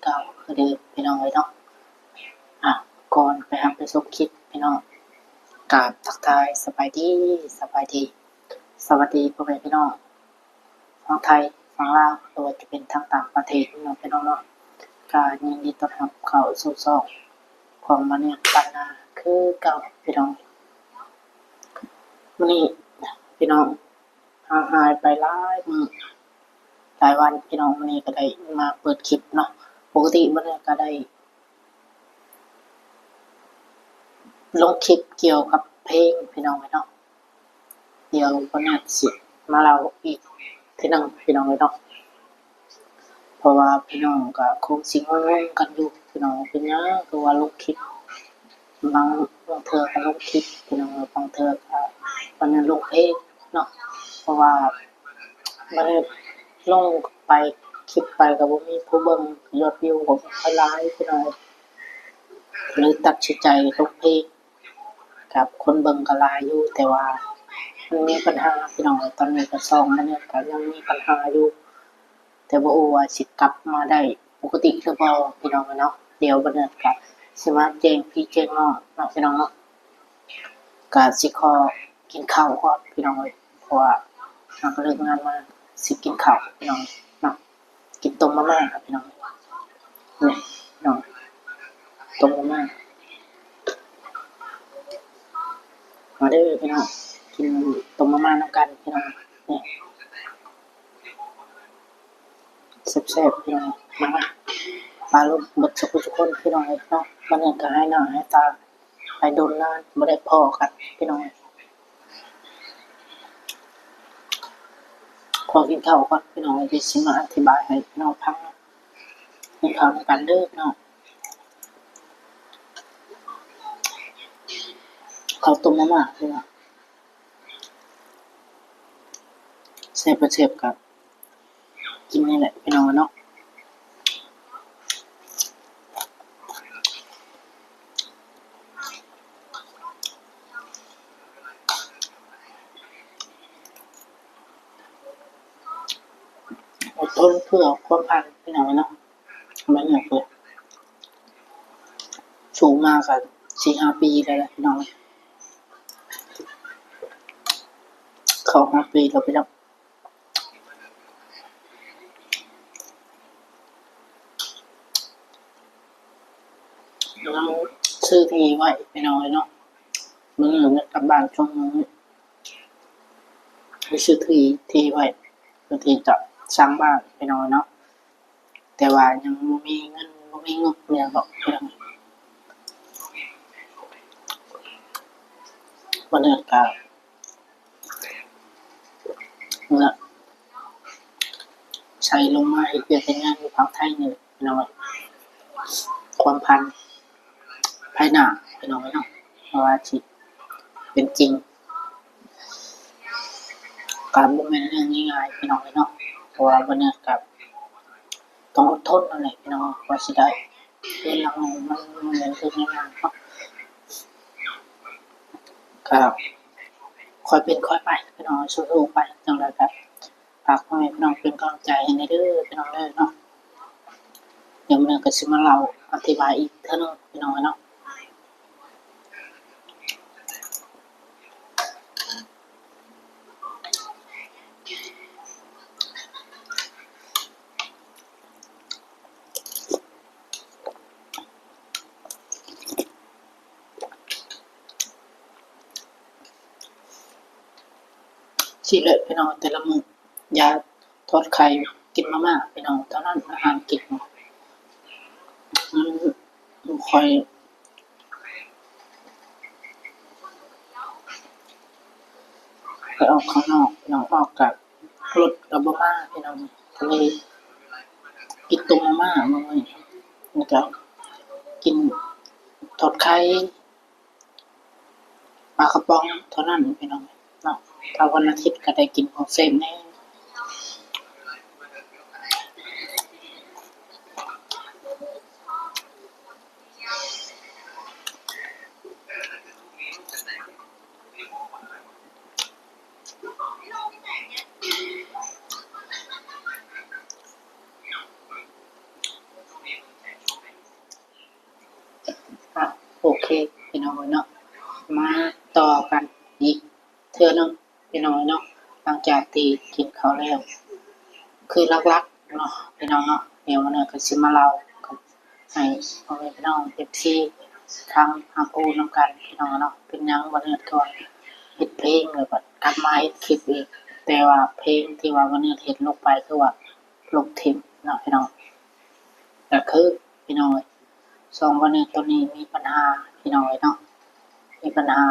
ເກົ່າຄືເດີມ ພີ່ນ້ອງເອີຍເນາະ. ອ່າ ກ່ອນໄປຮັບໄປຊົມຄລິບ ພີ່ນ້ອງ ກາບທັກທາຍສະບາຍດີ ສະບາຍດີ ສະຫວັດດີພໍ່ແມ່ພີ່ນ້ອງ ຝັ່ງໄທ ຝັ່ງລາວ ຫຼືວ່າຈະເປັນທາງຕ່າງປະເທດເນາະ ພີ່ນ້ອງເນາະ. ກະຍິນດີຕ້ອນຮັບເຂົ້າສູ່ຊ່ອງຂອງມາເນດບ້ານນາຄືເກົ່າ ພີ່ນ້ອງ. ມື້ນີ້ ພີ່ນ້ອງ ຫ່າງຫາຍໄປຫຼາຍມື້ຫຼາຍວັນ ພີ່ນ້ອງ, ມື້ນີ້ກະໄດ້ມາເປີດຄລິບເນາະ. ປົກກະຕິມື້ນີ້ກະໄດ້ລົງຄລິບກ່ຽວກັບເພງ ພີ່ນ້ອງເອີຍເນາະ. ດຽວບໍ່ນານຊິມາເລົ່າອີກເທື່ອໜຶ່ງ ພີ່ນ້ອງເອີຍເນາະ. ເພາະວ່າພີ່ນ້ອງກະຄົງຊິງົງໆກັນຢູ່ ພີ່ນ້ອງ ເປັນຫຍັງຄືວ່າລົງຄລິບ ບາງ ບາງເທື່ອກະລົງຄລິບ ພີ່ນ້ອງ ບາງເທື່ອກະ ອັນນັ້ນ ລົງເພງເນາະ. ເພາະວ່າມັນລົງໄປ ຄລິບໄປກະບໍ່ມີຜູ້ເບິ່ງ ຍອດວິວກະບໍ່ຄ່ອຍຫຼາຍ ພີ່ນ້ອງ ເລີຍຕັດສິນໃຈລົງເພງ. ກັບຄົນເບິ່ງກະຫຼາຍຢູ່ ແຕ່ວ່າມັນມີບັນຫາ ພີ່ນ້ອງເອີຍ. ຕອນນີ້ກະຊ່ອງມາເນດກະຍັງມີບັນຫາຢູ່ ແຕ່ບໍ່ຮູ້ວ່າຊິກັບມາໄດ້ປົກກະຕິຫຼືບໍ່ ພີ່ນ້ອງເອີຍເນາະ. ດຽວມາເນດກະຊິມາແຈ້ງພີ່ແຈ້ງນ້ອງເນາະ ພີ່ນ້ອງເນາະ. ກະຊິຂໍກິນເຂົ້າກ່ອນ ພີ່ນ້ອງເອີຍ ເພາະວ່າຫາກະເລີກງານມາ ຊິກິນເຂົ້າ ພີ່ນ້ອງເນາະ. ກິນຕົ້ມມາມ່າ ພີ່ນ້ອງ ນີ້ ພີ່ນ້ອງ ຕົ້ມມາມ່າ. ມາເດີພີ່ນ້ອງ ກິນຕົ້ມມາມ່ານຳກັນ ພີ່ນ້ອງ ນີ້ ແຊບໆ ພີ່ນ້ອງ. ມາ ມາລົມເບິດສຸກຄົນ ພີ່ນ້ອງເອີຍເນາະ. ບາດນີ້ກະຫາຍໜ້າຫາຍຕາ ໄປດົນນານບໍ່ໄດ້ພໍ້ກັນ ພີ່ນ້ອງ. ຂໍກິນເຂົ້າກ່ອນ ພີ່ນ້ອງ ດຽວຊິມາອະທິບາຍໃຫ້ພີ່ນ້ອງຟັງ. ກິນເຂົ້ານຳກັນເດີພີ່ນ້ອງ. ເຂົ້າຕົ້ມມາມ່າພີ່ນ້ອງ ແຊບບໍ່ແຊບກະ ກິນນີ້ແຫຼະພີ່ນ້ອງເນາະ. ອົດທົນເພື່ອຄວາມຝັນພີ່ນ້ອງເນາະ. ມັນຫຍັງເກີດ ສູງມາກະສີ່ຫ້າປີແລ້ວແຫຼະພີ່ນ້ອງ ເຂົ້າຫ້າປີແລ້ວພີ່ນ້ອງ. ຍັງຊື້ທີ່ໄວ້ພີ່ນ້ອງເອີຍເນາະ. ມື້ນີ້ໄດ້ກັບບ້ານຊ່ວງໜຶ່ງ ໄດ້ຊື້ທີ່ ທີ່ໄວ້ ເພື່ອທີ່ຈະສ້າງບ້ານພີ່ນ້ອງເນາະ. ແຕ່ວ່າຍັງບໍ່ມີເງິນ ບໍ່ມີງົບຫຍັງດອກ. ມື້ນີ້ກະ ເມື່ອໃສ່ລົງມາເຮັດວຽກເຮັດງານຢູ່ຝັ່ງໄທນີ້ແຫຼະພີ່ນ້ອງ. ຄວາມຝັນພາຍໜ້າພີ່ນ້ອງເນາະ ວ່າຊິເປັນຈິງ ກະບໍ່ແມ່ນເລື່ອງງ່າຍໆ ພີ່ນ້ອງເນາະ. ເພາະວ່າບາງເທື່ອກະຕ້ອງອົດທົນນັ້ນແຫຼະພີ່ນ້ອງ ກວ່າຊິໄດ້ເຮືອນຫຼັງໜຶ່ງ ມັນບໍ່ແມ່ນເລື່ອງງ່າຍໆເນາະ. ກະຄ່ອຍເປັນຄ່ອຍໄປພີ່ນ້ອງ ສູ້ໆໄປ. ຈັ່ງໃດກະ ຝາກພໍ່ແມ່ພີ່ນ້ອງເປັນກຳລັງໃຈໃຫ້ແດ່ເດີພີ່ນ້ອງເດີເນາະ. ດຽວມື້ໜ້າກະຊິມາເລົ່າອະທິບາຍອີກເທື່ອໜຶ່ງພີ່ນ້ອງເນາະ. ຊີ້ແຫຼະພີ່ນ້ອງ ແຕ່ລະມື້ ຢ່າທອດໄຂ່ ກິນມາມ່າພີ່ນ້ອງ ເທົ່ານັ້ນ ອາຫານກິນ ມັນ ມັນບໍ່ຄ່ອຍ ໄປອອກຂ້າງນອກພີ່ນ້ອງ ອອກກະລົດກະບໍ່ມາພີ່ນ້ອງ ກະເລີຍກິນຕົ້ມມາມ່າມື້ນີ້ ແລ້ວກະກິນທອດໄຂ່ ປາກະປ໋ອງເທົ່ານັ້ນພີ່ນ້ອງເນາະ. ຖ້າວັນອາທິດກະໄດ້ກິນຂອງເຊບແດ່. ເ ໂອເຄ ພີ່ນ້ອງເອີຍເນາະ ມາຕໍ່ກັນອີກເທື່ອໜຶ່ງ ພີ່ນ້ອງເອີຍເນາະ ຫຼັງຈາກທີ່ກິນເຂົ້າແລ້ວ ຄືຫຼັກໆເນາະ ພີ່ນ້ອງເນາະ ດຽວມື້ນີ້ກໍຊິມາເລົ່າໃຫ້ພໍ່ແມ່ພີ່ນ້ອງ ເອັຟຊີ ຟັງຮັບຮູ້ນຳກັນ ພີ່ນ້ອງເນາະ ເປັນຫຍັງມື້ນີ້ກໍເຮັດເພງ ແລ້ວກໍກັບມາເຮັດຄລິບອີກ ແຕ່ວ່າເພງທີ່ວ່າມື້ນີ້ເຮັດລົງໄປ ຄືວ່າລົບຖິ້ມເນາະ ພີ່ນ້ອງ ກໍຄື ພີ່ນ້ອງເອີຍ ສອງບັນເນີດໂຕນີ້ມີບັນຫາ ພີ່ນ້ອງເອີຍເນາະ ມີບັນຫາ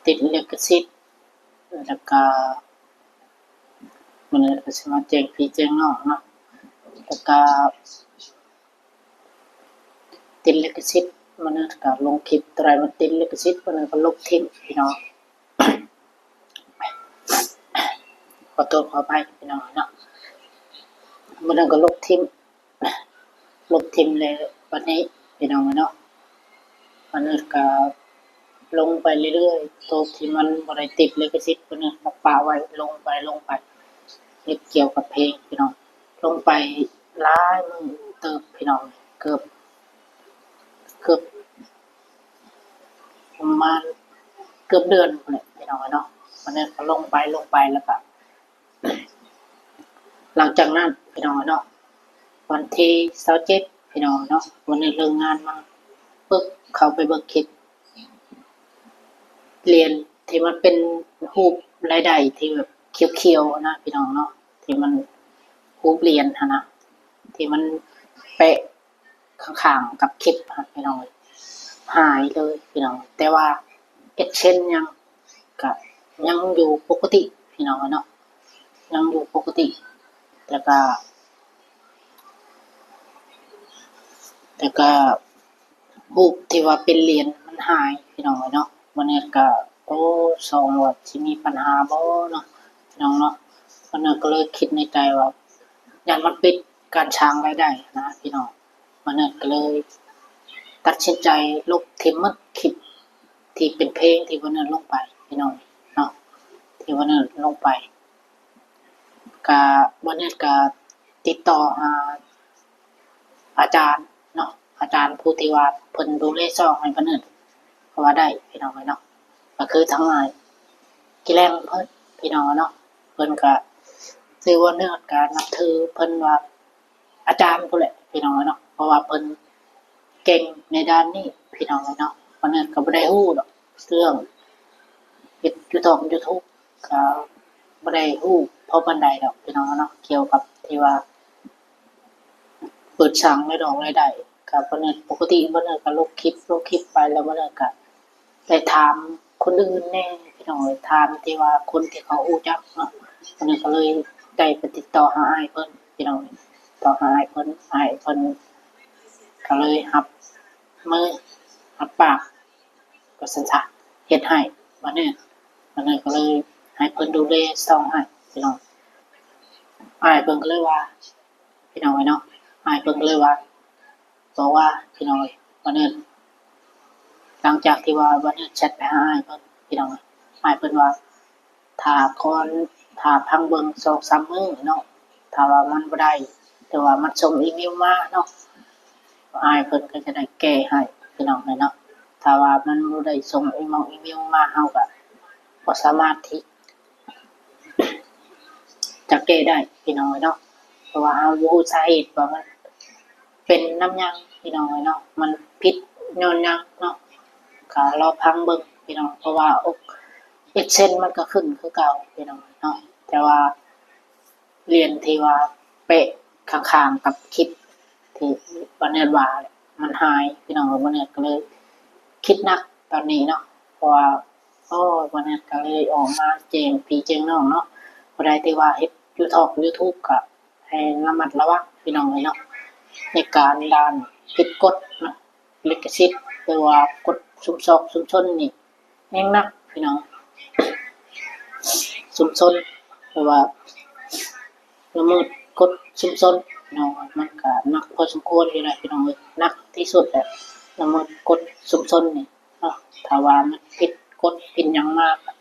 ຕິດລິຂະສິດ ແລ້ວກະ ບັນເນີດກໍຊິມາແຈ້ງພີ່ແຈ້ງນ້ອງເນາະ ແລ້ວກະຕິດລິຂະສິດ ບັນເນີດກໍລົງຄລິບ ໂຕໃດມັນຕິດລິຂະສິດ ບັນເນີດກໍລົບຖິ້ມ ພີ່ນ້ອງ. ຂໍໂທດຂໍອະໄພພີ່ນ້ອງເນາະ ມື້ນັ້ນກໍລົບຖິ້ມ ລົບຖິ້ມແລ້ວບັດນີ້ພີ່ນ້ອງເນາະ ບັດນີ້ກໍລົງໄປເລື້ອຍໆ ໂຕທີ່ມັນບໍ່ໄດ້ຕິດລິຂະສິດ ບັດນີ້ກໍປະໄວ້ ລົງໄປ ລົງໄປ ເຮັດກ່ຽວກັບເພງພີ່ນ້ອງ ລົງໄປຫຼາຍມື້ເຕີບພີ່ນ້ອງ ເກືອບ ເກືອບ ປະມານເກືອບເດືອນພຸ້ນແຫຼະພີ່ນ້ອງເນາະ ບັດນີ້ກໍລົງໄປ ລົງໄປ ແລ້ວກໍ ຫຼັງຈາກນັ້ນພີ່ນ້ອງເນາະ ວັນທີຊາວເຈັດພີ່ນ້ອງເນາະ ວັນນີ້ເລີກງານມາປຶບ ເຂົ້າໄປເບິ່ງຄລິບ ຫຼຽນທີ່ມັນເປັນຮູບລາຍໄດ້ທີ່ແບບຂຽວໆນະພີ່ນ້ອງເນາະ ທີ່ມັນຮູບຫຼຽນຫັ້ນນະ ທີ່ມັນແປະ ຂ້າງໆກັບຄລິບຫັ້ນພີ່ນ້ອງເອີຍ ຫາຍເລີຍພີ່ນ້ອງ ແຕ່ວ່າເອັກເຊັນຍັງ ກະຍັງຢູ່ປົກກະຕິພີ່ນ້ອງເອີຍເນາະ ຍັງຢູ່ປົກກະຕິ ແຕ່ກະ ແຕ່ກະຮູບທີ່ວ່າເປັນຫຼຽນມັນຫາຍພີ່ນ້ອງເອີຍເນາະ ບັດນີ້ກະ ໂອ້ ສອງວ່າຊິມີບັນຫາບໍ່ເນາະ ພີ່ນ້ອງເນາະ ບັດນີ້ກໍເລີຍຄິດໃນໃຈວ່າ ຢ້ານມັນປິດການສ້າງລາຍໄດ້ນະພີ່ນ້ອງ ວັນເນີດກໍເລີຍຕັດສິນໃຈລົບຖິ້ມໝົດຄລິບທີ່ເປັນເພງທີ່ວັນເນີດລົງໄປພີ່ນ້ອງເນາະ ທີ່ວັນເນີດລົງໄປ ກະວັນເນີດກະຕິດຕໍ່ຫາອາຈານເນາະ ອາຈານຜູ້ທີ່ວ່າເພິ່ນດູແລຊ່ອງໃຫ້ວັນເນີດ ກໍວ່າໄດ້ພີ່ນ້ອງເອີຍເນາະ ກໍຄືທາງອ້າຍກິແລງເພິ່ນພີ່ນ້ອງເນາະ ເພິ່ນກະ ຖືວ່າວັນເນີດກະນັບຖືເພິ່ນວ່າ ອາຈານພຸ້ນແຫຼະພີ່ນ້ອງເອີຍເນາະ ເພາະວ່າເພິ່ນເກັ່ງໃນດ້ານນີ້ພີ່ນ້ອງເອີຍເນາະ ວັນເນີດກໍບໍ່ໄດ້ຮູ້ດອກເລື່ອງເຮັດຢູທູບ ຢູທູບ ກໍບໍ່ໄດ້ຮູ້ພໍປານໃດດອກພີ່ນ້ອງເນາະ ກ່ຽວກັບທີ່ວ່າເປີດສ້າງລາຍໄດ້ ກໍວັນເນີດປົກກະຕິວັນເນີດກໍລົງຄລິບ ລົງຄລິບໄປ ແລ້ວວັນເນີດກໍ ໄດ້ຖາມຄົນອື່ນແດ່ພີ່ນ້ອງເອີຍ ຖາມທີ່ວ່າຄົນທີ່ເຂົາຮູ້ຈັກເນາະ ອັນນີ້ກໍເລີຍໄດ້ໄປຕິດຕໍ່ຫາອ້າຍເພິ່ນພີ່ນ້ອງ ຕິດຕໍ່ຫາອ້າຍເພິ່ນ ອ້າຍເພິ່ນກໍເລີຍຮັບມືຮັບປາກ ວ່າຊັ້ນຊະ ເຮັດໃຫ້ບັດນີ້ ບັດນີ້ກໍເລີຍໃຫ້ເພິ່ນດູແລຊ່ອງໃຫ້ພີ່ນ້ອງ ອ້າຍເພິ່ນກໍເລີຍວ່າ ພີ່ນ້ອງເອີຍເນາະ ອ້າຍເພິ່ນກໍເລີຍວ່າ ບອກວ່າ ພີ່ນ້ອງເອີຍ ວັນເນີດ ຫຼັງຈາກທີ່ວ່າວັນເນີດແຊັດໄປຫາອ້າຍເພິ່ນ ພີ່ນ້ອງເອີຍ ອ້າຍເພິ່ນວ່າ ຖ້າກ່ອນ ຖ້າພັງເບິ່ງສອງສາມມື້ເນາະ ຖ້າວ່າມັນບໍ່ໄດ້ ຫຼືວ່າມັນສົ່ງອີເມວມາເນາະ ອ້າຍເພິ່ນກໍຈະໄດ້ແກ້ໃຫ້ ພີ່ນ້ອງເອີຍເນາະ ຖ້າວ່າມັນບໍ່ໄດ້ສົ່ງອີເມວ ອີເມວມາ ເຮົາກໍບໍ່ສາມາດທີ່ ຈະແກ້ໄດ້ພີ່ນ້ອງເອີຍເນາະ ເພາະວ່າເຮົາບໍ່ຮູ້ສາເຫດວ່າມັນເປັນນຳຫຍັງພີ່ນ້ອງເອີຍເນາະ ມັນຜິດຍ້ອນຫຍັງເນາະ ກໍລໍຟັງເບິ່ງພີ່ນ້ອງ ເພາະວ່າເອັກເຊັນມັນກໍຂຶ້ນຄືເກົ່າພີ່ນ້ອງເນາະ ແຕ່ວ່າຫຼຽນທີ່ວ່າແປະຂ້າງໆກັບຄລິບທີ່ບ່າວແນດວ່າ ມັນຫາຍພີ່ນ້ອງ ບ່າວແນດກໍເລີຍຄິດໜັກຕອນນີ້ເນາະ ເພາະວ່າ ໂອ້ ວັນນີ້ກໍເລີຍອອກມາແຈ້ງພີ່ແຈ້ງນ້ອງເນາະ ຜູ້ໃດທີ່ວ່າເຮັດຢູທອກ ຢູທູບ ກໍໃຫ້ລະມັດລະວັງພີ່ນ້ອງເອີຍເນາະ ໃນການດ້ານຜິດກົດເນາະ ລິຂະສິດ ຫຼືວ່າກົດຊຸມຊອກຊຸມຊົນນີ້ແຮງໜັກພີ່ນ້ອງ ຊຸມຊົນ ຫຼືວ່າ ລະເມີດກົດຊຸມຊົນເນາະ ມັນກະໜັກພໍສົມຄວນຢູ່ນະພີ່ນ້ອງເອີຍ ໜັກທີ່ສຸດແຫຼະ ລະເມີດກົດຊຸມຊົນນີ້ເນາະ ຖ້າວ່າມັນຜິດກົດຜິດຫຍັງມາກະ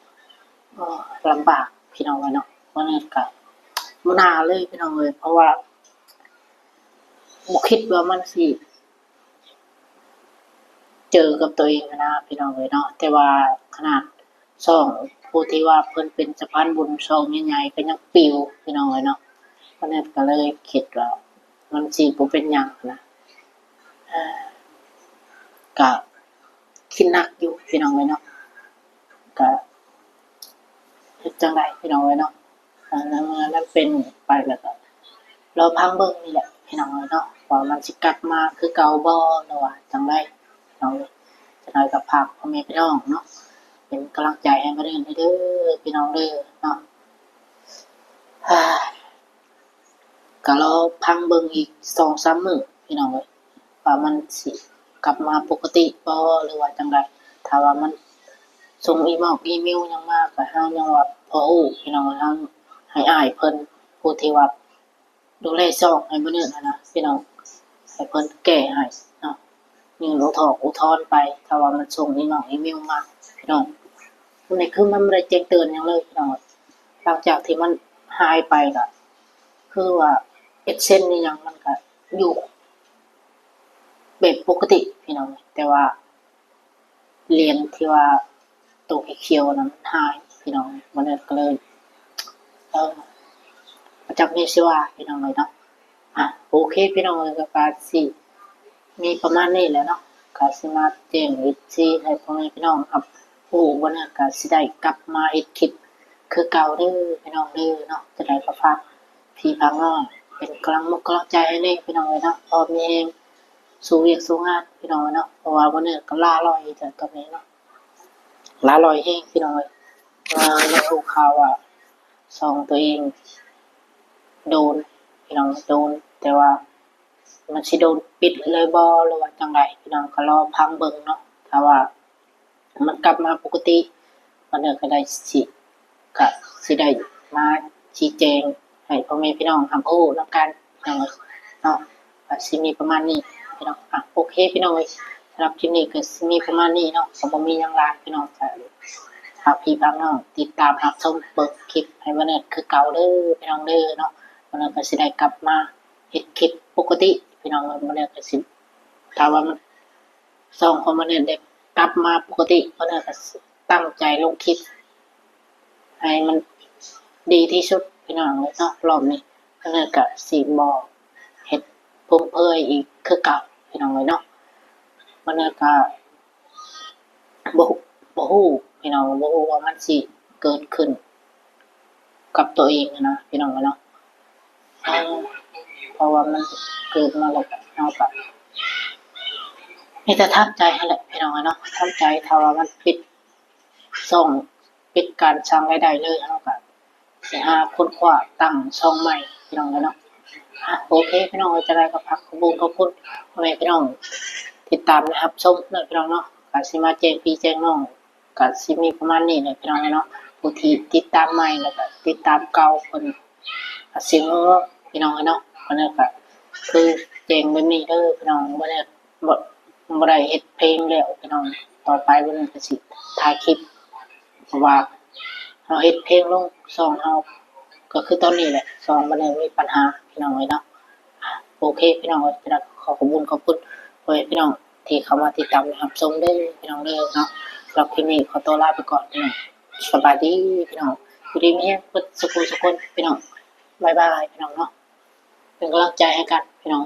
ໂອ້ ລຳບາກພີ່ນ້ອງເອີຍເນາະ ມັນກະບໍ່ໜ້າເລີຍພີ່ນ້ອງເອີຍ ເພາະວ່າບໍ່ຄິດວ່າມັນຊິ ເຈີກັບຕົວເອງຫັ້ນນະ ພີ່ນ້ອງເອີຍເນາະ. ແຕ່ວ່າຂະໜາດຊ່ອງຜູ້ທີ່ວ່າເພິ່ນເປັນສະພານບຸນຊ່ອງໃຫຍ່ໆ ກໍຍັງປິວ ພີ່ນ້ອງເອີຍເນາະ. ວັນນັ້ນກໍເລີຍຄິດວ່າມັນຊິບໍ່ເປັນຫຍັງຫັ້ນນະ. ເອີ ກະຄິດໜັກຢູ່ ພີ່ນ້ອງເອີຍເນາະ. ກະເຮັດຈັ່ງໃດ ພີ່ນ້ອງເອີຍເນາະ. ອ່າ ໃນເມື່ອນັ້ນເປັນໄປແລ້ວກໍລໍຟັງເບິ່ງນີ້ແຫຼະ ພີ່ນ້ອງເອີຍເນາະ ວ່າມັນຊິກັບມາຄືເກົ່າບໍ່ ຫຼືວ່າຈັ່ງໃດ ພີ່ນ້ອງເອີຍ. ຈັ່ງໃດກໍຝາກພໍ່ແມ່ພີ່ນ້ອງເນາະ ເປັນກຳລັງໃຈໃຫ້ມາເດີ ເດີ ພີ່ນ້ອງເດີເນາະ. ກໍລໍຟັງເບິ່ງອີກສອງສາມມື້ ພີ່ນ້ອງເອີຍ ວ່າມັນຊິກັບມາປົກກະຕິບໍ່ ຫຼືວ່າຈັ່ງໃດ. ຖ້າວ່າມັນສົ່ງອີມອກອີເມວຫຍັງມາ ກໍເຮົາຍັງວ່າພໍຮູ້ ພີ່ນ້ອງເອີຍ. ເຮົາໃຫ້ອ້າຍເພິ່ນ ຜູ້ທີ່ວ່າດູແລຊ່ອງໃຫ້ມື້ນີ້ຫັ້ນນະ ພີ່ນ້ອງ ໃຫ້ເພິ່ນແກ້ໃຫ້ເນາະ. ຍື່ນອຸທອກອຸທອນໄປ ຖ້າວ່າມັນສົ່ງອີມອກອີເມວມາ ພີ່ນ້ອງ. ອັນນີ້ຄືມັນບໍ່ໄດ້ແຈ້ງເຕືອນຫຍັງເລີຍ ພີ່ນ້ອງ. ຫຼັງຈາກທີ່ມັນຫາຍໄປກໍຄືວ່າເອັດເຊັນອີ່ຫຍັງມັນກໍຢູ່ແບບປົກກະຕິ ພີ່ນ້ອງ. ແຕ່ວ່າຫຼຽນທີ່ວ່າໂຕຂຽວໆນັ້ນຫາຍ ພີ່ນ້ອງ. ມັນກໍເລີຍ ເອີ ບໍ່ຈັກແນວຊິວ່າ ພີ່ນ້ອງເອີຍເນາະ. ອ່ະ ໂອເຄ ພີ່ນ້ອງເອີຍ ກໍ ກໍຊິມີປະມານນີ້ແຫຼະເນາະ. ກໍຊິມາແຈ້ງເອັຟຊີໃຫ້ພໍ່ແມ່ພີ່ນ້ອງຮັບຮູ້ ວ່າເນາະ ກໍຊິໄດ້ກັບມາເຮັດຄລິບຄືເກົ່າເດີ ພີ່ນ້ອງເດີເນາະ. ຈັ່ງໃດກໍຝາກພີ່ຝາກນ້ອງເປັນກຳລັງມົກກຳລັງໃຈໃຫ້ແດ່ ພີ່ນ້ອງເອີຍເນາະ. ພໍມີແຮງສູ້ວຽກສູ້ງານ ພີ່ນ້ອງເອີຍເນາະ. ເພາະວ່າມື້ນີ້ກໍລ້າລອຍຢູ່ຕອນນີ້ເນາະ ລ້າລອຍແຮງ ພີ່ນ້ອງເອີຍ. ມາໄດ້ຮູ້ຂ່າວວ່າຊ່ອງຕົວເອງໂດນ ພີ່ນ້ອງ ໂດນ ແຕ່ວ່າມັນຊິໂດນປິດເລີຍບໍ່ ຫຼືວ່າຈັ່ງໃດ ພີ່ນ້ອງກໍລໍຟັງເບິ່ງເນາະ. ຖ້າວ່າມັນກັບມາປົກກະຕິ ວັນເດີກໍໄດ້ຊິ ກະຊິໄດ້ມາຊີ້ແຈງໃຫ້ພໍ່ແມ່ພີ່ນ້ອງຮັບຮູ້ນຳກັນ ພີ່ນ້ອງເອີຍເນາະ. ກໍຊິມີປະມານນີ້ ພີ່ນ້ອງ. ອ່ະ ໂອເຄ ພີ່ນ້ອງເອີຍ ສຳລັບຄລິບນີ້ກໍຊິມີປະມານນີ້ເນາະ ກໍບໍ່ມີຫຍັງຫຼາຍ ພີ່ນ້ອງ. ກໍຝາກພີ່ຝາກນ້ອງຕິດຕາມຮັບຊົມເບິ່ງຄລິບໃຫ້ມາເນີດຄືເກົ່າເດີ ພີ່ນ້ອງເດີເນາະ. ມາເນີດກໍຊິໄດ້ກັບມາເຮັດຄລິບປົກກະຕິ ພີ່ນ້ອງເອີຍ. ມາເນີດກໍຊິ ຖ້າວ່າມັນ ຊ່ອງຂອງມາເນີດໄດ້ກັບມາປົກກະຕິ ມາເນີດກໍຕັ້ງໃຈລົງຄລິບໃຫ້ມັນດີທີ່ສຸດ ພີ່ນ້ອງເອີຍເນາະ. ລອບນີ້ມາເນີດກໍຊິບໍ່ເຮັດຟຸມເຟືອຍອີກຄືເກົ່າ ພີ່ນ້ອງເອີຍເນາະ. ມາເນີດກໍບໍ່ ບໍ່ຮູ້ ພີ່ນ້ອງ ບໍ່ຮູ້ວ່າມັນຊິເກີດຂຶ້ນ ກັບຕົວເອງຫັ້ນນະ ພີ່ນ້ອງເອີຍເນາະ. ເອີ ເພາະວ່າມັນເກີດມາແລ້ວ ເຮົາກໍມີແຕ່ທຳໃຈຫັ້ນແຫຼະ ພີ່ນ້ອງເອີຍເນາະ. ທຳໃຈ ຖ້າວ່າມັນປິດຊ່ອງ ປິດການສ້າງລາຍໄດ້ເລີຍ ເຮົາກໍຊິຫາຄົ້ນຄວ້າຕັ້ງຊ່ອງໃໝ່ ພີ່ນ້ອງເອີຍເນາະ. ອ່ະ ໂອເຄ ພີ່ນ້ອງເອີຍ ຈັ່ງໃດກໍຝາກຂອບຄຸນ ຂອບຄຸນພໍ່ແມ່ພີ່ນ້ອງ ຕິດຕາມ ແລະ ຮັບຊົມເນາະ ພີ່ນ້ອງເນາະ. ກໍຊິມາແຈ້ງພີ່ແຈ້ງນ້ອງ ກໍຊິມີປະມານນີ້ແຫຼະ ພີ່ນ້ອງເນາະ. ຜູ້ທີ່ຕິດຕາມໃໝ່ ແລ້ວກໍຕິດຕາມເກົ່າ ເພິ່ນກໍຊິງງ ພີ່ນ້ອງເນາະ. ອັນນັ້ນກໍຄືແຈ້ງແບບນີ້ເດີ ພີ່ນ້ອງ. ບໍ່ໄດ້ ບໍ່ ບໍ່ໄດ້ເຮັດເພງແລ້ວ ພີ່ນ້ອງ. ຕໍ່ໄປບໍ່ໄດ້ກໍຊິຖ່າຍຄລິບ ເພາະວ່າເຮົາເຮັດເພງລົງ ຊ່ອງເຮົາກໍຄືຕອນນີ້ແຫຼະ ຊ່ອງມັນຍັງມີບັນຫາ ພີ່ນ້ອງເອີຍເນາະ. ໂອເຄ ພີ່ນ້ອງເອີຍ ຈັ່ງໃດກໍຂໍຂອບຄຸນ ຂອບຄຸນພໍ່ແມ່ພີ່ນ້ອງທີ່ເຂົ້າມາຕິດຕາມ ແລະ ຮັບຊົມເດີ ພີ່ນ້ອງເດີເນາະ. ສຳລັບຄລິບນີ້ຂໍຕົວລາໄປກ່ອນ ພີ່ນ້ອງ. ສະບາຍດີ ພີ່ນ້ອງ. ຢູ່ດີມີແຮງເບິດສູ່ຜູ້ສູ່ຄົນ ພີ່ນ້ອງ. ບາຍບາຍ ພີ່ນ້ອງເນາະ. ເປັນກຳລັງໃຈໃຫ້ກັນ ພີ່ນ້ອງ.